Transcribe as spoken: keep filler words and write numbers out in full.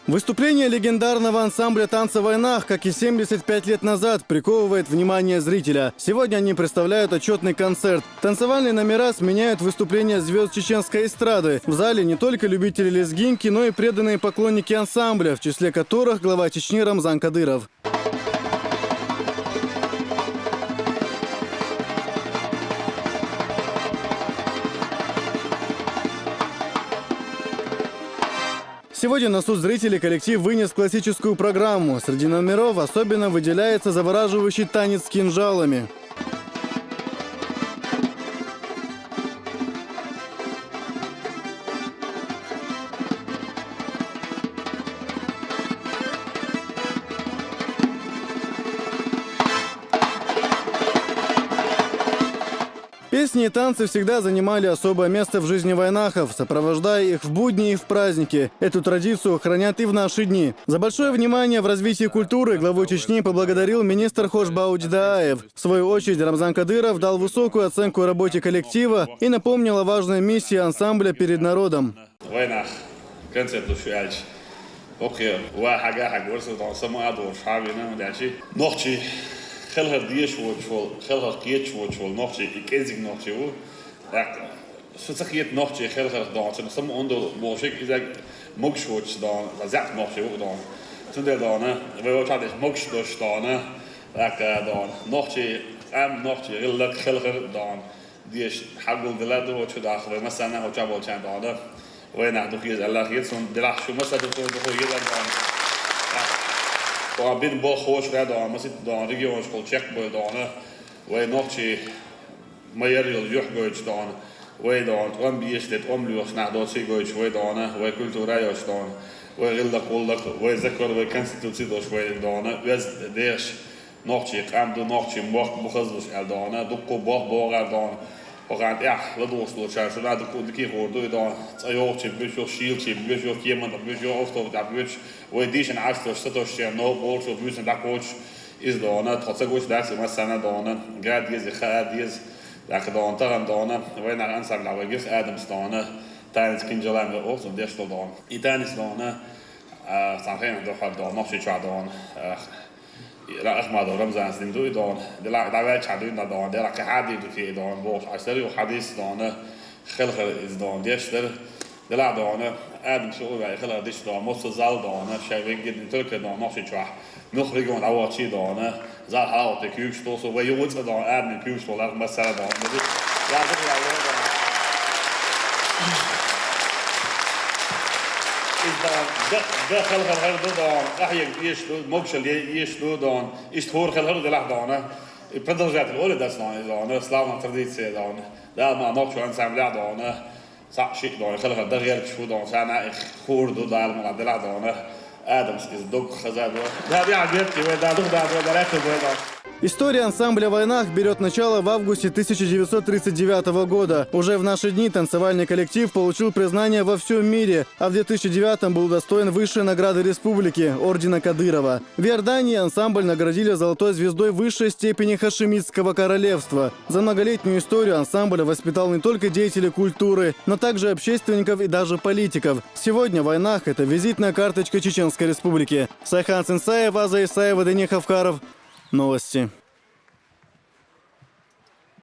Выступление легендарного ансамбля танца «Вайнах», как и семьдесят пять лет назад, приковывает внимание зрителя. Сегодня они представляют отчетный концерт. Танцевальные номера сменяют выступления звезд чеченской эстрады. В зале не только любители лезгинки, но и преданные поклонники ансамбля, в числе которых глава Чечни Рамзан Кадыров. Сегодня на суд зрителей коллектив вынес классическую программу. Среди номеров особенно выделяется завораживающий танец с кинжалами. Песни и танцы всегда занимали особое место в жизни вайнахов, сопровождая их в будни и в праздники. Эту традицию хранят и в наши дни. За большое внимание в развитии культуры главу Чечни поблагодарил министр Хошбау Джедаев. В свою очередь, Рамзан Кадыров дал высокую оценку работе коллектива и напомнил о важной миссии ансамбля перед народом. Вайнах концерт луш ю аьлча, окхе ва хьага хьаг варса дон сама а долуш хьавина ма даьчи. Нохчий хелхар деш воч вол, хелхар кхеташ воч вол нохчий и кӀезиг нохчий ву. ТӀаккха со ца хета нохчий хелхар дон, цуьнан сама онда бохушиг изаг могуш воч дон, ва зят нохчий ву дон. Цундела дона, вай вача деш могуш дош дона, тӀаккха дона. Нохчий, къам нохчий, гӀиллакх хелхар дон. Деш хьагулдела ду вачу даха, вай масана вача болчан дона. Вайнах духу еза Аллах еза, сон делахь шу маса ду ду еза дона. Ва бин бо хош ра дона, масит дона, регионашкахула чекхбой дона. Вай нохчий ма яр йолу юьхь гойтуш дона. Вай дона, тӀом беш де, тӀом лоьхуш нах доций гойтуш вай дона, вай культура йош дона. Вай гӀиллакх-гӀуллакх, вай закор, вай конституций дош вай дона. Оьз дехаш нохчий къам ду, нохчий мохк бу хазлуш аьл дона. Дуккху бох богӀар дона. Хьо хан тӀехь ладугӀуш долчара, шуна дуккху дикий хуур ду и дона. Цкъа йогӀучий буьш, юха шийлачий буьш, юха кеман буьш, юха автобус тӀехь буьш. Вай дийшина Ӏаш дош, сатош чен, нов болчу буьйсина дӀакхочуш. Иза дона, тхо ца гуш дац и массана дона, га деза, хаа деза, тӀаккха дона, тахана дона, вайнах ансамбль вай гира Адамс дона, танец с кинжалами вай охцун деш долу дона. И танец дона, а, цхьана хенахь дохьур дона, нохчий чохь дона, а, Ахмадов Рамзанс дина ду и дона, дела дӀаваьлчхьа дуьйна дона, дела кхин хьан дийр ду те и дона, бохуш, аш сари хьадис дона, хелхар иза дона, деш дара. Делахь дона, Адам шу вай хилар диш дона, мосо зал дона, шай веггина только дона, нохчи чохь. Муьлх регион дӀавахчий дона, зал хьалхалте куьйгаш тосу, вай югӀуцкъа дона, Адамин куьйгаш толар, масала дона. Язык я дона. Из дона, га, га хелхар хар ду дона, къахьега еш ду, могушал е-, еш ду дона, иштта хӀора хелхар делахь дона. И продолжатель оли дас дона, из дона, славная традиция дона. Да, ма нохчу ансамбля дона. Цхьаъ шиъ дона, хала-хала дан гӀерташ ву дона, царна их хуур ду, Дала мукъ лахь делахь дона. Адамс иза дог хаза ду. Да, да, гӀертий вай, да, дух да, да, да, лаьтту вай, да. История ансамбля «Вайнах» берёт начало в августе тысяча девятьсот тридцать девятого года. Уже в наши дни танцевальный коллектив получил признание во всём мире, а в две тысячи девятом был удостоен высшей награды республики — ордена Кадырова. В Иордании ансамбль наградили золотой звездой высшей степени Хашемитского королевства. За многолетнюю историю ансамбль воспитал не только деятелей культуры, но также общественников и даже политиков. Сегодня «Вайнах» — это визитная карточка Чеченской Республики. Сайхан Сенсаев, Аза Исаева, Дани Хавкаров. Новости.